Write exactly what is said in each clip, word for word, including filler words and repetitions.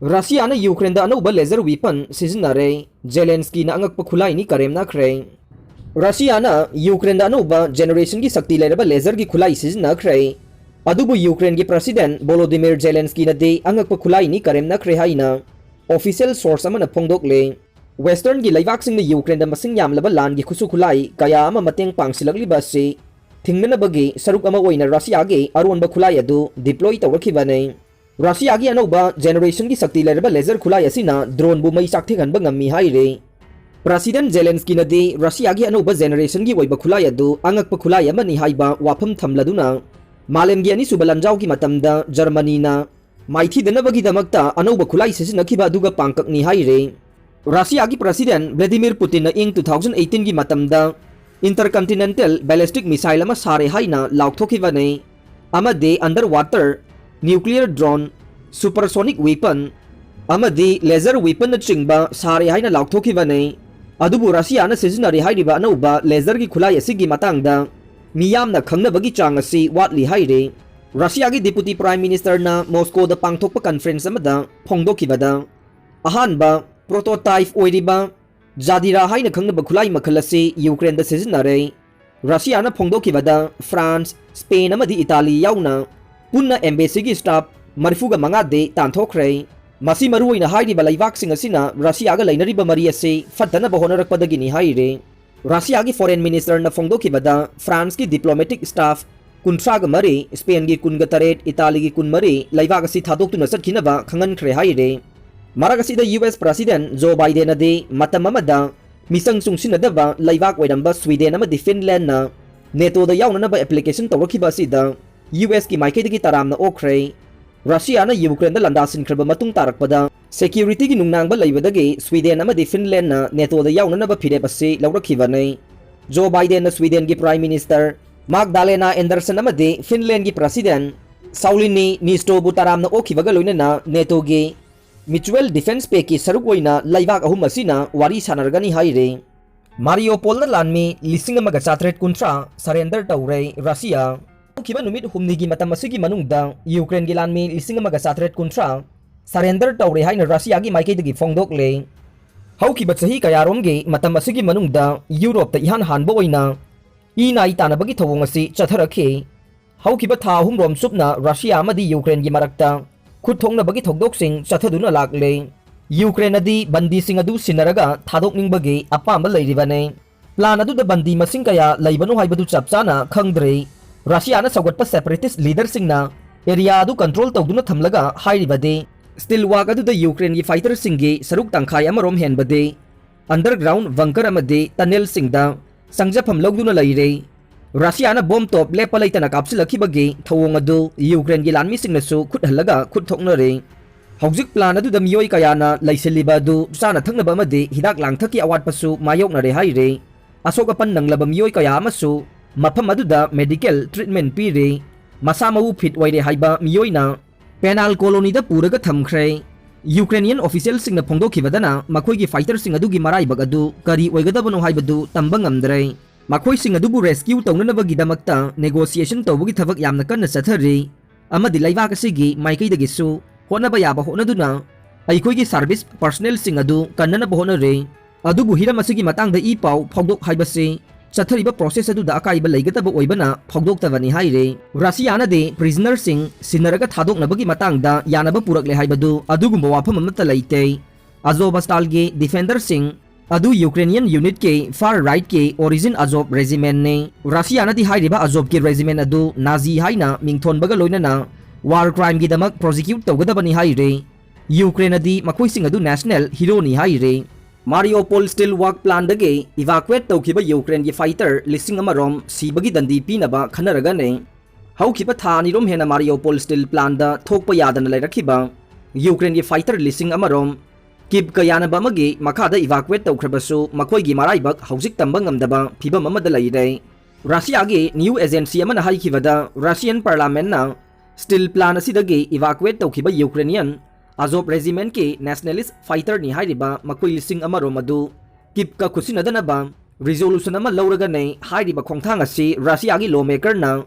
ꯔꯁꯤꯌꯥꯅ ꯌꯨꯀ꯭ꯔꯦꯟꯗ ꯑꯅꯧꯕ laser weapon ꯁꯤꯖꯤꯟꯅꯔꯦ꯫ ꯖꯦꯂꯦꯟꯁꯀꯤꯅ ꯑꯉꯛꯄ ꯈꯨꯠꯂꯥꯏꯅꯤ ꯀꯔꯦꯝꯅꯈ꯭ꯔꯦ꯫ ꯔꯁꯤꯌꯥꯅ ꯌꯨꯀ꯭ꯔꯦꯟꯗ ꯑꯅꯧꯕ generationꯒꯤ ꯁꯛꯇꯤ ꯂꯩꯔꯕ laserꯒꯤ ꯈꯨꯠꯂꯥꯏ ꯁꯤꯖꯤꯟꯅꯈ꯭ꯔꯦ꯫ ꯑꯗꯨꯕꯨ ꯌꯨꯀ꯭ꯔꯦꯟꯒꯤ president ꯚꯣꯂꯣꯗꯤꯃꯤꯔ ꯖꯦꯂꯦꯟꯁꯀꯤꯅꯗꯤ ꯑꯉꯛꯄ ꯈꯨꯠꯂꯥꯏꯅꯤ ꯀꯔꯦꯝꯅꯈ꯭ꯔꯦ ꯍꯥꯏꯅ official source ꯑꯃꯅ ꯐꯣꯡꯗꯣꯛꯂꯦ꯫ Westernꯒꯤ ꯂꯩꯕꯥꯛꯁꯤꯡꯅ ꯌꯨꯀ꯭ꯔꯦꯟꯗ ꯃꯁꯤꯡ ꯌꯥꯝꯂꯕ ꯂꯥꯟꯒꯤ ꯈꯨꯠꯁꯨ ꯈꯨꯠꯂꯥꯏ ꯀꯌꯥ ꯑꯃ ꯃꯇꯦꯡ ꯄꯥꯡꯁꯤꯜꯂꯛꯂꯤꯕ ꯑꯁꯤ ꯊꯤꯡꯅꯅꯕꯒꯤ ꯁꯔꯨꯛ ꯑꯃ ꯑꯣꯏꯅ ꯔꯁꯤꯌꯥꯒꯤ ꯑꯔꯣꯟꯕ ꯈꯨꯠꯂꯥꯏ ꯑꯗꯨ deploy ꯇꯧꯔꯛꯈꯤꯕꯅꯤ꯫ ꯔꯁꯤꯌꯥꯒꯤ ꯑꯅꯧꯕ generationꯒꯤ ꯁꯛꯇꯤ ꯂꯩꯔꯕ laser ꯈꯨꯠꯂꯥꯏ ꯑꯁꯤꯅ droneꯕꯨ ꯃꯩ ꯆꯥꯛꯊꯦꯛꯍꯟꯕ ꯉꯝꯃꯤ ꯍꯥꯏꯔꯤ꯫ President ꯖꯦꯂꯦꯟꯁꯀꯤꯅꯗꯤ ꯔꯁꯤꯌꯥꯒꯤ ꯑꯅꯧꯕ generationꯒꯤ ꯑꯣꯏꯕ ꯈꯨꯠꯂꯥꯏ ꯑꯗꯨ ꯑꯉꯛꯄ ꯈꯨꯠꯂꯥꯏ ꯑꯃꯅꯤ ꯍꯥꯏꯕ ꯋꯥꯐꯝ ꯊꯝꯂꯗꯨꯅ, ꯃꯥꯂꯦꯝꯒꯤ ꯑꯅꯤꯁꯨꯕ ꯂꯥꯟꯖꯥꯎꯒꯤ ꯃꯇꯝꯗ ꯖꯔꯃꯅꯤꯅ ꯃꯥꯏꯊꯤꯗꯅꯕꯒꯤꯗꯃꯛꯇ ꯑꯅꯧꯕ ꯈꯨꯠꯂꯥꯏ ꯁꯤꯖꯤꯟꯅꯈꯤꯕ ꯑꯗꯨꯒ ꯄꯥꯡꯀꯛꯅꯤ ꯍꯥꯏꯔꯤ꯫ ꯔꯁꯤꯌꯥꯒꯤ president ꯚ꯭ꯂꯥꯗꯤꯃꯤꯔ ꯄꯨꯇꯤꯟꯅ ꯏꯪ two thousand eighteenꯒꯤ ꯃꯇꯝꯗ intercontinental ballistic missile ꯑꯃ ꯁꯥꯔꯦ ꯍꯥꯏꯅ ꯂꯥꯎꯊꯣꯛꯈꯤꯕꯅꯤ, ꯑꯃꯗꯤ underwater nuclear drone, supersonic weapon ꯑꯃꯗꯤ laser weaponꯅꯆꯤꯡꯕ ꯁꯥꯔꯦ ꯍꯥꯏꯅ ꯂꯥꯎꯊꯣꯛꯈꯤꯕꯅꯤ꯫ ꯑꯗꯨꯕꯨ ꯔꯁꯤꯌꯥꯅ ꯁꯤꯖꯤꯟꯅꯔꯤ ꯍꯥꯏꯔꯤꯕ ꯑꯅꯧꯕ laserꯒꯤ ꯈꯨꯠꯂꯥꯏ ꯑꯁꯤꯒꯤ ꯃꯇꯥꯡꯗ ꯃꯤꯌꯥꯝꯅ ꯈꯪꯅꯕꯒꯤ ꯆꯥꯡ ꯑꯁꯤ ꯋꯥꯠꯂꯤ ꯍꯥꯏꯔꯤ꯫ ꯔꯁꯤꯌꯥꯒꯤ Deputy Prime Ministerꯅ ꯃꯣꯁꯀꯣꯗ ꯄꯥꯡꯊꯣꯛꯄ conference ꯑꯃꯗ ꯐꯣꯡꯗꯣꯛꯈꯤꯕꯗ, ꯑꯍꯥꯟꯕ prototype ꯑꯣꯏꯔꯤꯕ ꯖꯥꯗꯤꯔꯥ ꯍꯥꯏꯅ ꯈꯪꯅꯕ ꯈꯨꯠꯂꯥꯏ ꯃꯈꯜ ꯑꯁꯤ ꯌꯨꯀ꯭ꯔꯦꯟꯗ ꯁꯤꯖꯤꯟꯅꯔꯦ꯫ ꯔꯁꯤꯌꯥꯅ ꯐꯣꯡꯗꯣꯛꯈꯤꯕꯗ, ꯐ꯭ꯔꯥꯟꯁ, ꯁ꯭ꯄꯦꯟ ꯑꯃꯗꯤ ꯏꯇꯥꯂꯤ ꯌꯥꯎꯅ ꯄꯨꯟꯅ embassyꯒꯤ staff ꯃꯔꯤꯐꯨꯒ ꯃꯉꯥꯗꯤ ꯇꯥꯟꯊꯣꯛꯈ꯭ꯔꯦ꯫ ꯃꯁꯤ ꯃꯔꯨꯑꯣꯏꯅ ꯍꯥꯏꯔꯤꯕ ꯂꯩꯕꯥꯛꯁꯤꯡ ꯑꯁꯤꯅ ꯔꯁꯤꯌꯥꯒ ꯂꯩꯅꯔꯤꯕ ꯃꯔꯤ ꯑꯁꯤ ꯐꯠꯇꯅꯕ ꯍꯣꯠꯅꯔꯛꯄꯗꯒꯤꯅꯤ ꯍꯥꯏꯔꯤ꯫ ꯔꯁꯤꯌꯥꯒꯤ Foreign Ministerꯅ ꯐꯣꯡꯗꯣꯛꯈꯤꯕꯗ, ꯐ꯭ꯔꯥꯟꯁꯀꯤ diplomatic staff ꯀꯨꯟꯊ꯭ꯔꯥꯒ ꯃꯔꯤ, ꯁ꯭ꯄꯦꯟꯒꯤ ꯀꯨꯟꯒ ꯇꯔꯦꯠ, ꯏꯇꯥꯂꯤꯒꯤ ꯀꯨꯟꯃꯔꯤ ꯂꯩꯕꯥꯛ ꯑꯁꯤ ꯊꯥꯗꯣꯛꯇꯨꯅ ꯆꯠꯈꯤꯅꯕ ꯈꯪꯍꯟꯈ꯭ꯔꯦ ꯍꯥꯏꯔꯤ꯫ ꯃꯔꯛ ꯑꯁꯤꯗ ꯌꯨ ꯑꯦꯁ President ꯖꯣ ꯕꯥꯏꯗꯦꯟꯅꯗꯤ ꯃꯇꯝ ꯑꯃꯗ ꯃꯤꯆꯪ ꯆꯨꯡꯁꯤꯟꯅꯗꯕ ꯂꯩꯕꯥꯛ ꯑꯣꯏꯔꯝꯕ ꯁ꯭ꯋꯤꯗꯦꯟ ꯑꯃꯗꯤ ꯐꯤꯟꯂꯦꯟꯅ ꯅꯦꯇꯣꯗ ꯌꯥꯎꯅꯅꯕ application ꯇꯧꯔꯛꯈꯤꯕ ꯑꯁꯤꯗ ꯌꯨ ꯑꯦꯁꯀꯤ ꯃꯥꯏꯀꯩꯗꯒꯤ ꯇꯔꯥꯝꯅ ꯑꯣꯛꯈ꯭ꯔꯦ꯫ ꯔꯁꯤꯌꯥꯅ ꯌꯨꯀ꯭ꯔꯦꯟꯗ ꯂꯥꯟꯗꯥꯁꯤꯟꯈ꯭ꯔꯕ ꯃꯇꯨꯡ ꯇꯥꯔꯛꯄꯗ securityꯒꯤ ꯅꯨꯡꯅꯥꯡꯕ ꯂꯩꯕꯗꯒꯤ ꯁ꯭ꯋꯤꯗꯦꯟ ꯑꯃꯗꯤ ꯐꯤꯟꯂꯦꯟꯅ ꯅꯦꯇꯣꯗ ꯌꯥꯎꯅꯅꯕ ꯐꯤꯔꯦꯞ ꯑꯁꯤ ꯂꯧꯔꯛꯈꯤꯕꯅꯤ꯫ ꯖꯣ ꯕꯥꯏꯗꯦꯟꯅ ꯁ꯭ꯋꯤꯗꯦꯟꯒꯤ Prime Minister ꯃꯥꯒꯗꯥꯂꯦꯅꯥ ꯑꯦꯟꯗꯔꯁꯟ ꯑꯃꯗꯤ ꯐꯤꯟꯂꯦꯟꯒꯤ President ꯁꯥꯎꯂꯤꯅꯤ ꯅꯤꯁꯇꯣꯕꯨ ꯇꯔꯥꯝꯅ ꯑꯣꯛꯈꯤꯕꯒ ꯂꯣꯏꯅꯅ ꯅꯦꯇꯣꯒꯤ Mutual Defence Pactꯀꯤ ꯁꯔꯨꯛ ꯑꯣꯏꯅ ꯂꯩꯕꯥꯛ ꯑꯍꯨꯝ ꯑꯁꯤꯅ ꯋꯥꯔꯤ ꯁꯥꯟꯅꯔꯒꯅꯤ ꯍꯥꯏꯔꯤ꯫ ꯃꯥꯔꯤꯌꯣꯄꯣꯜꯗ ꯂꯥꯟꯃꯤ ꯂꯤꯁꯤꯡ ꯑꯃꯒ ꯆꯥꯇ꯭ꯔꯦꯠ ꯀꯨꯟꯊ꯭ꯔꯥ surrender ꯇꯧꯔꯦ ꯔꯁꯤꯌꯥ꯫ ꯍꯧꯈꯤꯕ ꯅꯨꯃꯤꯠ ꯍꯨꯝꯅꯤꯒꯤ ꯃꯇꯝ ꯑꯁꯤꯒꯤ ꯃꯅꯨꯡꯗ ꯌꯨꯀ꯭ꯔꯦꯟꯒꯤ ꯂꯥꯟꯃꯤ ꯂꯤꯁꯤꯡ ꯑꯃꯒ ꯆꯥꯇ꯭ꯔꯦꯠ ꯀꯨꯟꯊ꯭ꯔꯥ surrender ꯇꯧꯔꯦ ꯍꯥꯏꯅ ꯔꯁꯤꯌꯥꯒꯤ ꯃꯥꯏꯀꯩꯗꯒꯤ ꯐꯣꯡꯗꯣꯛꯂꯦ꯫ ꯍꯧꯈꯤꯕ ꯆꯍꯤ ꯀꯌꯥꯔꯣꯝꯒꯤ ꯃꯇꯝ ꯑꯁꯤꯒꯤ ꯃꯅꯨꯡꯗ ꯌꯨꯔꯣꯞꯇ ꯏꯍꯥꯟ ꯍꯥꯟꯕ ꯑꯣꯏꯅ ꯏ ꯅꯥꯏ ꯇꯥꯟꯅꯕꯒꯤ ꯊꯧꯑꯣꯡ ꯑꯁꯤ ꯆꯠꯊꯔꯛꯈꯤ꯫ ꯍꯧꯈꯤꯕ ꯊꯥ ꯑꯍꯨꯝꯔꯣꯝ ꯆꯨꯞꯅ ꯔꯁꯤꯌꯥ ꯑꯃꯗꯤ ꯌꯨꯀ꯭ꯔꯦꯟꯒꯤ ꯃꯔꯛꯇ ꯈꯨꯠ ꯊꯣꯛꯅꯕꯒꯤ ꯊꯧꯗꯣꯛꯁꯤꯡ ꯆꯠꯊꯗꯨꯅ ꯂꯥꯛꯂꯦ꯫ ꯌꯨꯀ꯭ꯔꯦꯟꯅꯗꯤ ꯕꯟꯗꯤꯁꯤꯡ ꯑꯗꯨ ꯁꯤꯟꯅꯔꯒ ꯊꯥꯗꯣꯛꯅꯤꯡꯕꯒꯤ ꯑꯄꯥꯝꯕ ꯂꯩꯔꯤꯕꯅꯤ꯫ ꯄ꯭ꯂꯥꯟ ꯑꯗꯨꯗ ꯕꯟꯗꯤ ꯃꯁꯤꯡ ꯀꯌꯥ ꯂꯩꯕꯅꯣ ꯍꯥꯏꯕꯗꯨ ꯆꯞ ꯆꯥꯅ ꯈꯪꯗ꯭ꯔꯤ꯫ ꯔꯁꯤꯌꯥꯅ ꯁꯧꯒꯠꯄ separatist leaderꯁꯤꯡꯅ area ꯑꯗꯨ control ꯇꯧꯗꯨꯅ ꯊꯝꯂꯒ ꯍꯥꯏꯔꯤꯕꯗꯤ, steel work ꯑꯗꯨꯗ ꯌꯨꯀ꯭ꯔꯦꯟꯒꯤ fighterꯁꯤꯡꯒꯤ ꯁꯔꯨꯛ ꯇꯪꯈꯥꯏ ꯑꯃꯔꯣꯝ ꯍꯦꯟꯕꯗꯤ underground bunker ꯑꯃꯗꯤ tunnelꯁꯤꯡꯗ ꯆꯪꯖꯐꯝ ꯂꯧꯗꯨꯅ ꯂꯩꯔꯦ꯫ ꯔꯁꯤꯌꯥꯅ ꯕꯣꯝ ꯇꯣꯞ ꯂꯦꯞꯄ ꯂꯩꯇꯅ ꯀꯥꯞꯁꯤꯜꯂꯛꯈꯤꯕꯒꯤ ꯊꯧꯑꯣꯡ ꯑꯗꯨ ꯌꯨꯀ꯭ꯔꯦꯟꯒꯤ ꯂꯥꯟꯃꯤꯁꯤꯡꯅꯁꯨ ꯈꯨꯠ ꯍꯜꯂꯒ ꯈꯨꯠ ꯊꯣꯛꯅꯔꯦ꯫ ꯍꯧꯖꯤꯛ ꯄ꯭ꯂꯥꯟ ꯑꯗꯨꯗ ꯃꯤꯑꯣꯏ ꯀꯌꯥꯅ ꯂꯩꯁꯤꯜꯂꯤꯕ ꯑꯗꯨ ꯆꯥꯅ ꯊꯛꯅꯕ ꯑꯃꯗꯤ ꯍꯤꯗꯥꯛ ꯂꯥꯡꯊꯛꯀꯤ ꯑꯋꯥꯠꯄꯁꯨ ꯃꯥꯌꯣꯛꯅꯔꯦ ꯍꯥꯏꯔꯦ꯫ ꯑꯁꯣꯛ ꯑꯄꯟ ꯅꯪꯂꯕ ꯃꯤꯑꯣꯏ ꯀꯌꯥ ꯑꯃꯁꯨ ꯃꯐꯝ ꯑꯗꯨꯗ medical treatment ꯄꯤꯔꯦ꯫ ꯃꯁꯥ ꯃꯎ fit ꯑꯣꯏꯔꯦ ꯍꯥꯏꯕ ꯃꯤꯑꯣꯏꯅ penal colonyꯗ ꯄꯨꯔꯒ ꯊꯝꯈ꯭ꯔꯦ꯫ Ukrainian officialꯁꯤꯡꯅ ꯐꯣꯡꯗꯣꯛꯈꯤꯕꯗꯅ ꯃꯈꯣꯏꯒꯤ fighterꯁꯤꯡ ꯑꯗꯨꯒꯤ ꯃꯔꯥꯏꯕꯛ ꯑꯗꯨ ꯀꯔꯤ ꯑꯣꯏꯒꯗꯕꯅꯣ ꯍꯥꯏꯕꯗꯨ ꯇꯝꯕ ꯉꯝꯗ꯭ꯔꯦ꯫ ꯃꯈꯣꯏꯁꯤꯡ ꯑꯗꯨꯕꯨ rescue ꯇꯧꯅꯅꯕꯒꯤꯗꯃꯛꯇ negotiation ꯇꯧꯕꯒꯤ ꯊꯕꯛ ꯌꯥꯝꯅ ꯀꯟꯅ ꯆꯠꯊꯔꯤ ꯑꯃꯗꯤ ꯂꯩꯕꯥꯛ ꯑꯁꯤꯒꯤ ꯃꯥꯏꯀꯩꯗꯒꯤꯁꯨ ꯍꯣꯠꯅꯕ ꯌꯥꯕ ꯍꯣꯠꯅꯗꯨꯅ ꯑꯩꯈꯣꯏꯒꯤ service personnelꯁꯤꯡ ꯑꯗꯨ ꯀꯟꯅꯅꯕ ꯍꯣꯠꯅꯔꯤ꯫ ꯑꯗꯨꯕꯨ ꯍꯤꯔꯝ ꯑꯁꯤꯒꯤ ꯃꯇꯥꯡꯗ ꯏ ꯄꯥꯎ ꯐꯥꯎꯗꯣꯛ ꯍꯥꯏꯕꯁꯤ ꯆꯠꯊꯔꯤꯕ process ꯑꯗꯨꯗ ꯑꯀꯥꯏꯕ ꯂꯩꯒꯗꯕ ꯑꯣꯏꯕꯅ ꯐꯥꯎꯗꯣꯛꯇꯕꯅꯤ ꯍꯥꯏꯔꯤ꯫ ꯔꯁꯤꯌꯥꯅꯗꯤ prisonerꯁꯤꯡ ꯁꯤꯟꯅꯔꯒ ꯊꯥꯗꯣꯛꯅꯕꯒꯤ ꯃꯇꯥꯡꯗ ꯌꯥꯅꯕ ꯄꯨꯔꯛꯂꯦ ꯍꯥꯏꯕꯗꯨ ꯑꯗꯨꯒꯨꯝꯕ ꯋꯥꯐꯝ ꯑꯃꯠꯇ ꯂꯩꯇꯦ꯫ Azovstalꯒꯤ defenderꯁꯤꯡ ꯑꯗꯨ Ukrainian unitꯀꯤ far rightꯀꯤ origin Azov regimentꯅꯤ꯫ ꯔꯁꯤꯌꯥꯅꯗꯤ ꯍꯥꯏꯔꯤꯕ Azovꯀꯤ regiment ꯑꯗꯨ Nazi ꯍꯥꯏꯅ ꯃꯤꯡꯊꯣꯟꯕꯒ ꯂꯣꯏꯅꯅ war crimeꯒꯤꯗꯃꯛ prosecute ꯇꯧꯒꯗꯕꯅꯤ ꯍꯥꯏꯔꯤ꯫ ꯌꯨꯀ꯭ꯔꯦꯟꯅꯗꯤ ꯃꯈꯣꯏꯁꯤꯡ ꯑꯗꯨ national heroꯅꯤ ꯍꯥꯏꯔꯤ꯫ Mariupol steel work plantꯗꯒꯤ evacuate ꯇꯧꯈꯤꯕ ꯌꯨꯀ꯭ꯔꯦꯟꯒꯤ fighter ꯂꯤꯁꯤꯡ ꯑꯃꯔꯣꯝ ꯁꯤꯕꯒꯤ ꯗꯟꯗꯤ ꯄꯤꯅꯕ ꯈꯟꯅꯔꯒꯅꯤ꯫ ꯍꯧꯈꯤꯕ ꯊꯥ ꯑꯅꯤꯔꯣꯝ ꯍꯦꯟꯅ Mariupol steel plantꯗ ꯊꯣꯛꯄ ꯌꯥꯗꯅ ꯂꯩꯔꯛꯈꯤꯕ ꯌꯨꯀ꯭ꯔꯦꯟꯒꯤ fighter ꯂꯤꯁꯤꯡ ꯑꯃꯔꯣꯝ ꯀꯤꯞꯀ ꯌꯥꯅꯕ ꯑꯃꯒꯤ ꯃꯈꯥꯗ evacuate ꯇꯧꯈ꯭ꯔꯕꯁꯨ ꯃꯈꯣꯏꯒꯤ ꯃꯔꯥꯏꯕꯛ ꯍꯧꯖꯤꯛ ꯇꯝꯕ ꯉꯝꯗꯕ ꯐꯤꯕꯝ ꯑꯃꯗ ꯂꯩꯔꯦ꯫ ꯔꯁꯤꯌꯥꯒꯤ news agency ꯑꯃꯅ ꯍꯥꯏꯈꯤꯕꯗ Russian parliamentꯅ steel plant ꯑꯁꯤꯗꯒꯤ evacuate ꯇꯧꯈꯤꯕ Ukrainian Azov regimentꯀꯤ nationalist fighterꯅꯤ ꯍꯥꯏꯔꯤꯕ ꯃꯈꯣꯏ ꯂꯤꯁꯤꯡ ꯑꯃꯔꯣꯝ ꯑꯗꯨ ꯀꯤꯞꯀ ꯈꯨꯠꯁꯤꯟꯅꯗꯅꯕ resolution ꯑꯃ ꯂꯧꯔꯒꯅꯤ ꯍꯥꯏꯔꯤꯕ ꯈꯣꯡꯊꯥꯡ ꯑꯁꯤ ꯔꯁꯤꯌꯥꯒꯤ lawmakerꯅ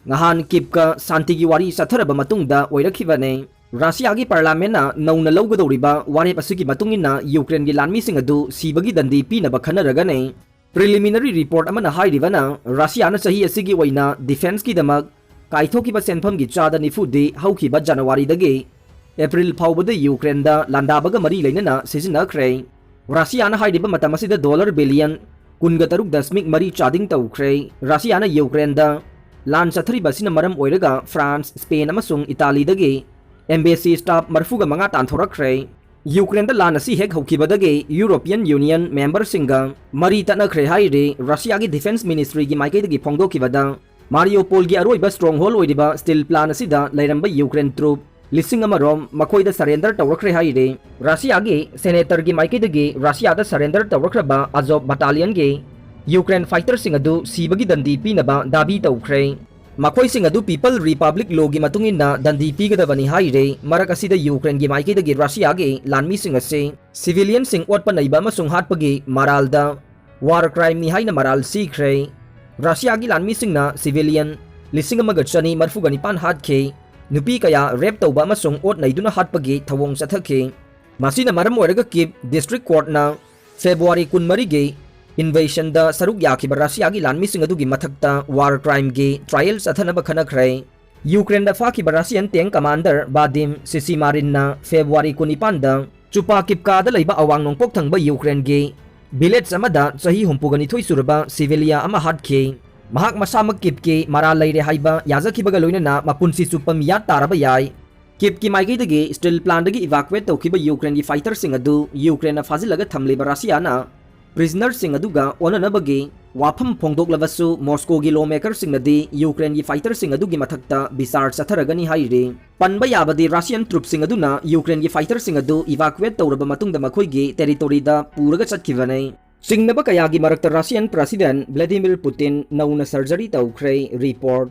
ꯉꯍꯥꯟ ꯀꯤꯞꯀ ꯁꯥꯟꯇꯤꯒꯤ ꯋꯥꯔꯤ ꯆꯠꯊꯔꯕ ꯃꯇꯨꯡꯗ ꯑꯣꯏꯔꯛꯈꯤꯕꯅꯤ꯫ ꯔꯁꯤꯌꯥꯒꯤ ꯄꯥꯔꯂꯥꯃꯦꯟꯅ ꯅꯧꯅ ꯂꯧꯒꯗꯧꯔꯤꯕ ꯋꯥꯔꯦꯞ ꯑꯁꯤꯒꯤ ꯃꯇꯨꯡ ꯏꯟꯅ ꯌꯨꯀ꯭ꯔꯦꯟꯒꯤ ꯂꯥꯟꯃꯤꯁꯤꯡ ꯑꯗꯨ ꯁꯤꯕꯒꯤ ꯗꯟꯗꯤ ꯄꯤꯅꯕ ꯈꯟꯅꯔꯒꯅꯤ꯫ ꯄ꯭ꯔꯤꯂꯤꯃꯤꯅꯔꯤ ꯔꯤꯄꯣꯔꯠ ꯑꯃꯅ ꯍꯥꯏꯔꯤꯕꯅ, ꯔꯁꯤꯌꯥꯅ ꯆꯍꯤ ꯑꯁꯤꯒꯤ ꯑꯣꯏꯅ ꯗꯤꯐꯦꯟꯁꯀꯤꯗꯃꯛ ꯀꯥꯏꯊꯣꯛꯈꯤꯕ ꯁꯦꯟꯐꯝꯒꯤ ꯆꯥꯗ ꯅꯤꯐꯨꯗꯤ ꯍꯧꯈꯤꯕ ꯖꯅꯋꯥꯔꯤꯗꯒꯤ ꯑꯦꯄ꯭ꯔꯤꯜ ꯐꯥꯎꯕꯗ ꯌꯨꯀ꯭ꯔꯦꯟꯗ ꯂꯥꯟꯗꯥꯕꯒ ꯃꯔꯤ ꯂꯩꯅꯅ ꯁꯤꯖꯤꯟꯅꯈ꯭ꯔꯦ꯫ ꯔꯁꯤꯌꯥꯅ ꯍꯥꯏꯔꯤꯕ ꯃꯇꯝ ꯑꯁꯤꯗ ꯗꯣꯂꯔ ꯕꯤꯂꯤꯌꯟ ꯀꯨꯟꯒ ꯇꯔꯨꯛ ꯗꯁꯃꯤꯛ ꯃꯔꯤ ꯆꯥꯗꯤꯡ ꯇꯧꯈ꯭ꯔꯦ꯫ ꯔꯁꯤꯌꯥꯅ ꯌꯨꯀ꯭ꯔꯦꯟꯗ ꯂꯥꯟ ꯆꯠꯊꯔꯤꯕ ꯑꯁꯤꯅ ꯃꯔꯝ ꯑꯣꯏꯔꯒ ꯐ꯭ꯔꯥꯟꯁ, ꯁ꯭ꯄꯦꯟ ꯑꯃꯁꯨꯡ ꯏꯇꯥꯂꯤꯗꯒꯤ ꯑꯦꯝꯕꯦꯁꯤ ꯁ꯭ꯇꯥꯐ ꯃꯔꯤꯐꯨꯒ ꯃꯉꯥ ꯇꯥꯟꯊꯣꯔꯛꯈ꯭ꯔꯦ꯫ ꯌꯨꯀ꯭ꯔꯦꯟꯗ ꯂꯥꯟ ꯑꯁꯤ ꯍꯦꯛ ꯍꯧꯈꯤꯕꯗꯒꯤ ꯌꯨꯔꯣꯄꯤꯌꯟ ꯌꯨꯅꯤꯌꯟ ꯃꯦꯝꯕꯔꯁꯤꯡꯒ ꯃꯔꯤ ꯇꯠꯅꯈ꯭ꯔꯦ ꯍꯥꯏꯔꯤ꯫ ꯔꯁꯤꯌꯥꯒꯤ ꯗꯤꯐꯦꯟꯁ ꯃꯤꯅꯤꯁꯇ꯭ꯔꯤꯒꯤ ꯃꯥꯏꯀꯩꯗꯒꯤ ꯐꯣꯡꯗꯣꯛꯈꯤꯕꯗ, ꯃꯥꯔꯤꯌꯣꯄꯣꯜꯒꯤ ꯑꯔꯣꯏꯕ ꯁ꯭ꯇ꯭ꯔꯣꯡꯍꯣꯜ ꯑꯣꯏꯔꯤꯕ ꯁ꯭ꯇꯤꯜ ꯄ꯭ꯂꯥꯟ ꯑꯁꯤꯗ ꯂꯩꯔꯝꯕ ꯌꯨꯀ꯭ꯔꯦꯟ ꯇ꯭ꯔꯨꯞ ꯂꯤꯁꯤꯡ ꯑꯃ ꯔꯣꯝ ꯃꯈꯣꯏꯗ ꯁꯔꯦꯟꯗꯔ ꯇꯧꯔꯛꯈ꯭ꯔꯦ ꯍꯥꯏꯔꯤ꯫ ꯔꯁꯤꯌꯥꯒꯤ ꯁꯦꯅꯦꯇꯔꯒꯤ ꯃꯥꯏꯀꯩꯗꯒꯤ ꯔꯁꯤꯌꯥꯗ ꯁꯔꯦꯟꯗꯔ ꯇꯧꯔꯛꯈ꯭ꯔꯕ ꯑꯖꯣꯞ ꯕꯇꯥꯂꯤꯌꯟꯒꯤ ꯌꯨꯀ꯭ꯔꯦꯟ ꯐꯥꯏꯇꯔꯁꯤꯡ ꯑꯗꯨ ꯁꯤꯕꯒꯤ ꯗꯟꯗꯤ ꯄꯤꯅꯕ ꯗꯥꯕꯤ ꯇꯧꯈ꯭ꯔꯦ꯫ ꯃꯈꯣꯏꯁꯤꯡ ꯑꯗꯨ ꯄꯤꯄꯜ ꯔꯤꯄꯕ꯭ꯂꯤꯛ ꯂꯣꯒꯤ ꯃꯇꯨꯡ ꯏꯟꯅ ꯗꯟꯗꯤ ꯄꯤꯒꯗꯕꯅꯤ ꯍꯥꯏꯔꯤ꯫ ꯃꯔꯛ ꯑꯁꯤꯗ ꯌꯨꯀ꯭ꯔꯦꯟꯒꯤ ꯃꯥꯏꯀꯩꯗꯒꯤ ꯔꯁꯤꯌꯥꯒꯤ ꯂꯥꯟꯃꯤꯁꯤꯡ ꯑꯁꯤ ꯁꯤꯚꯤꯂꯤꯌꯟꯁꯤꯡ ꯑꯣꯠꯄ ꯅꯩꯕ ꯑꯃꯁꯨꯡ ꯍꯥꯠꯄꯒꯤ ꯃꯔꯥꯜꯗ ꯋꯥꯔ ꯀ꯭ꯔꯥꯏꯝꯅꯤ ꯍꯥꯏꯅ ꯃꯔꯥꯜ ꯁꯤꯈ꯭ꯔꯦ꯫ ꯔꯁꯤꯌꯥꯒꯤ ꯂꯥꯟꯃꯤꯁꯤꯡꯅ ꯁꯤꯚꯤꯂꯤꯌꯟ ꯂꯤꯁꯤꯡ ꯑꯃꯒ ꯆꯅꯤ ꯃꯔꯤꯐꯨꯒ ꯅꯤꯄꯥꯟ ꯍꯥꯠꯈꯤ, ꯅꯨꯄꯤ ꯀꯌꯥ ꯔꯦꯞ ꯇꯧꯕ ꯑꯃꯁꯨꯡ ꯑꯣꯠ ꯅꯩꯗꯨꯅ ꯍꯥꯠꯄꯒꯤ ꯊꯧꯑꯣꯡ ꯆꯠꯊꯈꯤ꯫ ꯃꯁꯤꯅ ꯃꯔꯝ ꯑꯣꯏꯔꯒ ꯀꯤꯞ ꯗꯤꯁꯇ꯭ꯔꯤꯛ ꯀꯣꯔꯠꯅ ꯐꯦꯕ꯭ꯔꯨꯋꯥꯔꯤ ꯀꯨꯟꯃꯔꯤꯒꯤ ꯏꯟꯚꯦꯁꯟꯗ ꯁꯔꯨꯛ ꯌꯥꯈꯤꯕ ꯔꯁꯤꯌꯥꯒꯤ ꯂꯥꯟꯃꯤꯁꯤꯡ ꯑꯗꯨꯒꯤ ꯃꯊꯛꯇ ꯋꯥꯔ ꯀ꯭ꯔꯥꯏꯝꯒꯤ ꯇ꯭ꯔꯥꯏꯌꯦꯜ ꯆꯠꯊꯅꯕ ꯈꯟꯅꯈ꯭ꯔꯦ꯫ ꯌꯨꯀ꯭ꯔꯦꯟꯗ ꯐꯥꯈꯤꯕ ꯔꯁꯤꯌꯟ ꯇꯦꯡ ꯀꯃꯥꯟꯗꯔ ꯕꯥꯗꯤꯝ ꯁꯤꯁꯤꯃꯥꯔꯤꯟꯅ ꯐꯦꯕ꯭ꯔꯨꯋꯥꯔꯤ ꯀꯨꯟꯅꯤꯄꯥꯟꯗ ꯆꯨꯄꯥ ꯀꯤꯞꯀꯥꯗ ꯂꯩꯕ ꯑꯋꯥꯡ ꯅꯣꯡꯄꯣꯛ ꯊꯪꯕ ꯌꯨꯀ꯭ꯔꯦꯟꯒꯤ ꯚꯤꯂꯦꯖ ꯑꯃꯗ ꯆꯍꯤ ꯍꯨꯝꯐꯨꯒ ꯅꯤꯊꯣꯏ ꯁꯨꯔꯕ ꯁꯤꯚꯤꯂꯤꯌꯥ ꯑꯃ ꯍꯥꯠꯈꯤ꯫ ꯃꯍꯥꯛ ꯃꯁꯥꯃꯛ ꯀꯤꯞꯀꯤ ꯃꯔꯥꯜ ꯂꯩꯔꯦ ꯍꯥꯏꯕ ꯌꯥꯖꯈꯤꯕꯒ ꯂꯣꯏꯅꯅ ꯃꯄꯨꯟꯁꯤ ꯆꯨꯞꯄ ꯃꯤꯌꯥꯠ ꯇꯥꯔꯕ ꯌꯥꯏ꯫ ꯀꯤꯞꯀꯤ ꯃꯥꯏꯀꯩꯗꯒꯤ ꯁ꯭ꯇꯤꯜ ꯄ꯭ꯂꯥꯟꯗꯒꯤ ꯏꯚꯥꯀꯨꯋꯦꯠ ꯇꯧꯈꯤꯕ ꯌꯨꯀ꯭ꯔꯦꯟꯒꯤ ꯐꯥꯏꯇꯔꯁꯤꯡ ꯑꯗꯨ ꯌꯨꯀ꯭ꯔꯦꯟꯅ ꯐꯥꯖꯤꯜꯂꯒ ꯊꯝꯂꯤꯕ ꯔꯁꯤꯌꯥꯅ ꯄ꯭ꯔꯤꯖꯅꯔꯁꯤꯡ ꯑꯗꯨꯒ ꯑꯣꯟꯅꯅꯕꯒꯤ ꯋꯥꯐꯝ ꯐꯣꯡꯗꯣꯛꯂꯕꯁꯨ, ꯃꯣꯁꯀꯣꯒꯤ ꯂꯣ ꯃꯦꯀꯔꯁꯤꯡꯅꯗꯤ ꯌꯨꯀ꯭ꯔꯦꯟꯒꯤ ꯐꯥꯏꯇꯔꯁꯤꯡ ꯑꯗꯨꯒꯤ ꯃꯊꯛꯇ ꯕꯤꯆꯥꯔ ꯆꯠꯊꯔꯒꯅꯤ ꯍꯥꯏꯔꯤ꯫ ꯄꯟꯕ ꯌꯥꯕꯗꯤ, ꯔꯁꯤꯌꯟ ꯇ꯭ꯔꯨꯞꯁꯤꯡ ꯑꯗꯨꯅ ꯌꯨꯀ꯭ꯔꯦꯟꯒꯤ ꯐꯥꯏꯇꯔꯁꯤꯡ ꯑꯗꯨ ꯏꯚꯥꯀꯨꯋꯦꯠ ꯇꯧꯔꯕ ꯃꯇꯨꯡꯗ ꯃꯈꯣꯏꯒꯤ ꯇꯦꯔꯤꯇꯣꯔꯤꯗ ꯄꯨꯔꯒ ꯆꯠꯈꯤꯕꯅꯤ꯫ ꯆꯤꯡꯅꯕ ꯀꯌꯥꯒꯤ ꯃꯔꯛꯇ ꯔꯁꯤꯌꯟ ꯄ꯭ꯔꯁꯤꯗꯦꯟꯠ ꯚ꯭ꯂꯥꯗꯤꯃꯤꯔ ꯄꯨꯇꯤꯟ ꯅꯧꯅ ꯁꯔꯖꯔꯤ ꯇꯧꯈ꯭ꯔꯦ꯫ ꯔꯤꯄꯣꯔꯠ꯫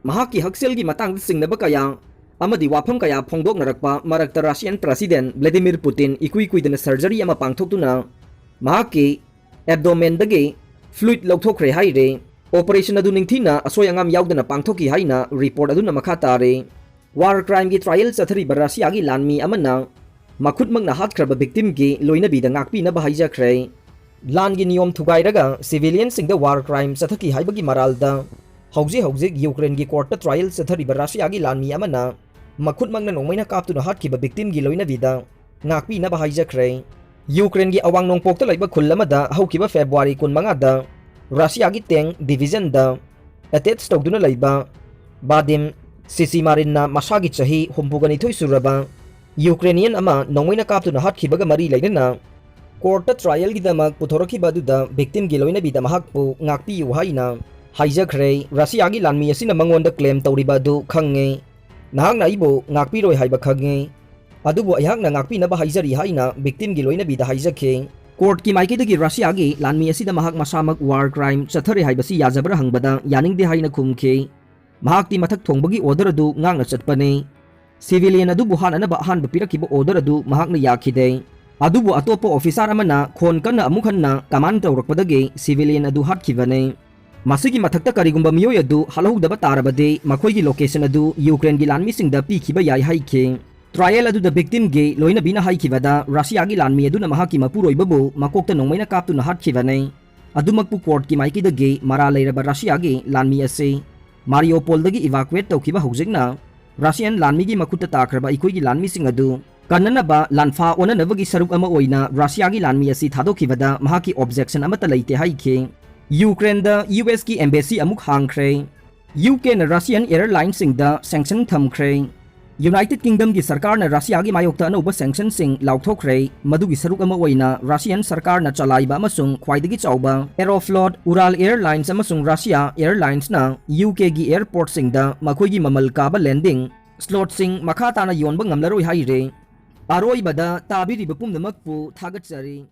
ꯃꯍꯥꯛꯀꯤ ꯍꯛꯁꯦꯜꯒꯤ ꯃꯇꯥꯡꯗ ꯆꯤꯡꯅꯕ ꯀꯌꯥ ꯑꯃꯗꯤ ꯋꯥꯐꯝ ꯀꯌꯥ ꯐꯣꯡꯗꯣꯛꯅꯔꯛꯄ ꯃꯔꯛꯇ, ꯔꯁꯤꯌꯟ ꯄ꯭ꯔꯁꯤꯗꯦꯟꯠ ꯚ꯭ꯂꯥꯗꯤꯃꯤꯔ ꯄꯨꯇꯤꯟ ꯏꯀꯨꯏ ꯀꯨꯏꯗꯅ ꯁꯔꯖꯔꯤ ꯑꯃ ꯄꯥꯡꯊꯣꯛꯇꯨꯅ ꯃꯍꯥꯛꯀꯤ ꯑꯦꯕꯗꯣꯃꯦꯟꯗꯒꯤ ꯐ꯭ꯂꯨꯏꯗ ꯂꯧꯊꯣꯛꯈ꯭ꯔꯦ ꯍꯥꯏꯔꯦ꯫ ꯑꯣꯄꯔꯦꯁꯟ ꯑꯗꯨ ꯅꯤꯡꯊꯤꯅ ꯑꯁꯣꯏ ꯑꯉꯥꯝ ꯌꯥꯎꯗꯅ ꯄꯥꯡꯊꯣꯛꯈꯤ ꯍꯥꯏꯅ ꯔꯤꯄꯣꯔꯠ ꯑꯗꯨꯅ ꯃꯈꯥ ꯇꯥꯔꯦ꯫ War crimeꯒꯤ trial ꯆꯠꯊꯔꯤꯕ ꯔꯁꯤꯌꯥꯒꯤ ꯂꯥꯟꯃꯤ ꯑꯃꯅ ꯃꯈꯨꯠꯃꯛꯅ ꯍꯥꯠꯈ꯭ꯔꯕ victimꯒꯤ ꯂꯣꯏꯅꯕꯤꯗ ꯉꯥꯛꯄꯤꯅꯕ ꯍꯥꯏꯖꯈ꯭ꯔꯦ꯫ ꯂꯥꯟꯒꯤ ꯅꯤꯌꯣꯝ ꯊꯨꯒꯥꯏꯔꯒ civilianꯁꯤꯡꯗ war crime ꯆꯠꯊꯈꯤ ꯍꯥꯏꯕꯒꯤ ꯃꯔꯥꯜꯗ ꯍꯧꯖꯤꯛ ꯍꯧꯖꯤꯛ ꯌꯨꯀ꯭ꯔꯦꯟꯒꯤ courtꯇ trial ꯆꯠꯊꯔꯤꯕ ꯔꯁꯤꯌꯥꯒꯤ ꯂꯥꯟꯃꯤ ꯑꯃꯅ ꯃꯈꯨꯠꯃꯛꯅ ꯅꯣꯡꯃꯩꯅ ꯀꯥꯞꯇꯨꯅ ꯍꯥꯠꯈꯤꯕ victimꯒꯤ ꯂꯣꯏꯅꯕꯤꯗ ꯉꯥꯛꯄꯤꯅꯕ ꯍꯥꯏꯖꯈ꯭ꯔꯦ꯫ ꯌꯨꯀ꯭ꯔꯦꯟꯒꯤ ꯑꯋꯥꯡ ꯅꯣꯡꯄꯣꯛꯇ ꯂꯩꯕ ꯈꯨꯜ ꯑꯃꯗ ꯍꯧꯈꯤꯕ February ꯀꯨꯟꯃꯉꯥꯗ ꯔꯁꯤꯌꯥꯒꯤ tank divisionꯗ attach ꯇꯧꯗꯨꯅ ꯂꯩꯕ ꯕꯥꯗꯤꯝ ꯁꯤꯁꯤꯃꯥꯔꯤꯟꯅ ꯃꯁꯥꯒꯤ ꯆꯍꯤ ꯍꯨꯝꯐꯨꯒ ꯅꯤꯊꯣꯏ ꯁꯨꯔꯕ ꯌꯨꯀ꯭ꯔꯦꯅꯤꯌꯟ ꯑꯃ ꯅꯣꯡꯃꯩꯅ ꯀꯥꯞꯇꯨꯅ ꯍꯥꯠꯈꯤꯕꯒ ꯃꯔꯤ ꯂꯩꯅꯅ courtꯇ trialꯒꯤꯗꯃꯛ ꯄꯨꯊꯣꯔꯛꯈꯤꯕ ꯑꯗꯨꯗ victimꯒꯤ ꯂꯣꯏꯅꯕꯤꯗ ꯃꯍꯥꯛꯄꯨ ꯉꯥꯛꯄꯤꯌꯨ ꯍꯥꯏꯅ ꯍꯥꯏꯖꯈ꯭ꯔꯦ꯫ ꯔꯁꯤꯌꯥꯒꯤ ꯂꯥꯟꯃꯤ ꯑꯁꯤꯅ ꯃꯉꯣꯟꯗ claim ꯇꯧꯔꯤꯕ ꯑꯗꯨ ꯈꯪꯉꯦ꯫ ꯅꯍꯥꯛꯅ ꯑꯩꯕꯨ ꯉꯥꯛꯄꯤꯔꯣꯏ ꯍꯥꯏꯕ ꯈꯪꯉꯦ꯫ ꯑꯗꯨꯕꯨ ꯑꯩꯍꯥꯛꯅ ꯉꯥꯛꯄꯤꯅꯕ ꯍꯥꯏꯖꯔꯤ ꯍꯥꯏꯅ victimꯒꯤ ꯂꯣꯏꯅꯕꯤꯗ ꯍꯥꯏꯖꯈꯤ꯫ Courtꯀꯤ ꯃꯥꯏꯀꯩꯗꯒꯤ ꯔꯁꯤꯌꯥꯒꯤ ꯂꯥꯟꯃꯤ ꯑꯁꯤꯗ ꯃꯍꯥꯛ ꯃꯁꯥꯃꯛ war crime ꯆꯠꯊꯔꯦ ꯍꯥꯏꯕꯁꯤ ꯌꯥꯖꯕ꯭ꯔꯥ ꯍꯪꯕꯗ ꯌꯥꯅꯤꯡꯗꯦ ꯍꯥꯏꯅ ꯈꯨꯝꯈꯤ꯫ ꯃꯍꯥꯛꯇꯤ ꯃꯊꯛ ꯊꯣꯡꯕꯒꯤ order ꯑꯗꯨ ꯉꯥꯛꯅ ꯆꯠꯄꯅꯤ꯫ Civilian ꯑꯗꯨꯕꯨ ꯍꯥꯠꯅꯅꯕ ꯑꯍꯥꯟꯕ ꯄꯤꯔꯛꯈꯤꯕ order ꯑꯗꯨ ꯃꯍꯥꯛꯅ ꯌꯥꯈꯤꯗꯦ꯫ ꯑꯗꯨꯕꯨ ꯑꯇꯣꯞꯄ officer ꯑꯃꯅ ꯈꯣꯟ ꯀꯟꯅ ꯑꯃꯨꯛ ꯍꯟꯅ command ꯇꯧꯔꯛꯄꯗꯒꯤ civilian ꯑꯗꯨ ꯍꯥꯠꯈꯤꯕꯅꯤ꯫ ꯃꯁꯤꯒꯤ ꯃꯊꯛꯇ ꯀꯔꯤꯒꯨꯝꯕ ꯃꯤꯑꯣꯏ ꯑꯗꯨ ꯍꯥꯠꯍꯧꯗꯕ ꯇꯥꯔꯕꯗꯤ ꯃꯈꯣꯏꯒꯤ location ꯑꯗꯨ ꯌꯨꯀ꯭ꯔꯦꯟꯒꯤ ꯂꯥꯟꯃꯤꯁꯤꯡꯗ ꯄꯤꯈꯤꯕ ꯌꯥꯏ ꯍꯥꯏꯈꯤ꯫ Trial ꯑꯗꯨꯗ victimꯒꯤ ꯂꯣꯏꯅꯕꯤꯅ ꯍꯥꯏꯈꯤꯕꯗ ꯔꯁꯤꯌꯥꯒꯤ ꯂꯥꯟꯃꯤ ꯑꯗꯨꯅ ꯃꯍꯥꯛꯀꯤ ꯃꯄꯨꯔꯣꯏꯕꯕꯨ ꯃꯀꯣꯛꯇ ꯅꯣꯡꯃꯩꯅ ꯀꯥꯞꯇꯨꯅ ꯍꯥꯠꯈꯤꯕꯅꯤ꯫ ꯑꯗꯨꯃꯛꯄꯨ courtꯀꯤ ꯃꯥꯏꯀꯩꯗꯒꯤ ꯃꯔꯥꯜ ꯂꯩꯔꯕ ꯔꯁꯤꯌꯥꯒꯤ ꯂꯥꯟꯃꯤ ꯑꯁꯤ Mariupolꯗꯒꯤ evacuate ꯇꯧꯈꯤꯕ ꯍꯧꯖꯤꯛꯅ Russian ꯂꯥꯟꯃꯤꯒꯤ ꯃꯈꯨꯠꯇ ꯇꯥꯈ꯭ꯔꯕ ꯑꯩꯈꯣꯏꯒꯤ ꯂꯥꯟꯃꯤꯁꯤꯡ ꯑꯗꯨ ꯀꯟꯅꯅꯕ ꯂꯥꯟꯐꯥ ꯑꯣꯟꯅꯅꯕꯒꯤ ꯁꯔꯨꯛ ꯑꯃ ꯑꯣꯏꯅ ꯔꯁꯤꯌꯥꯒꯤ ꯂꯥꯟꯃꯤ ꯑꯁꯤ ꯊꯥꯗꯣꯛꯈꯤꯕꯗ ꯃꯍꯥꯛꯀꯤ objection ꯑꯃꯠꯇ ꯂꯩꯇꯦ ꯍꯥꯏꯈꯤ꯫ ꯌꯨꯀ꯭ꯔꯦꯟꯗ ꯌꯨ ꯑꯦꯁꯀꯤ embassy ꯑꯃꯨꯛ ꯍꯥꯡꯈ꯭ꯔꯦ꯫ ꯌꯨ ꯀꯦꯅ Russian airlineꯁꯤꯡꯗ sanction ꯊꯝꯈ꯭ꯔꯦ꯫ United Kingdomꯒꯤ ꯁꯔꯀꯥꯔꯅ ꯔꯁꯤꯌꯥꯒꯤ ꯃꯥꯌꯣꯛꯇ ꯑꯅꯧꯕ sanctionꯁꯤꯡ ꯂꯥꯎꯊꯣꯛꯈ꯭ꯔꯦ꯫ ꯃꯗꯨꯒꯤ ꯁꯔꯨꯛ ꯑꯃ ꯑꯣꯏꯅ Russian ꯁꯔꯀꯥꯔꯅ ꯆꯂꯥꯏꯕ ꯑꯃꯁꯨꯡ ꯈ꯭ꯋꯥꯏꯗꯒꯤ ꯆꯥꯎꯕ Aeroflot, Ural Airlines ꯑꯃꯁꯨꯡ Russia Airlinesꯅ ꯌꯨ ꯀꯦꯒꯤ airportꯁꯤꯡꯗ ꯃꯈꯣꯏꯒꯤ ꯃꯃꯜ ꯀꯥꯕ landing slotꯁꯤꯡ ꯃꯈꯥ ꯇꯥꯅ ꯌꯣꯟꯕ ꯉꯝꯂꯔꯣꯏ ꯍꯥꯏꯔꯦ꯫ ꯑꯔꯣꯏꯕꯗ ꯇꯥꯕꯤꯔꯤꯕ ꯄꯨꯝꯅꯃꯛꯄꯨ ꯊꯥꯒꯠꯆꯔꯤ꯫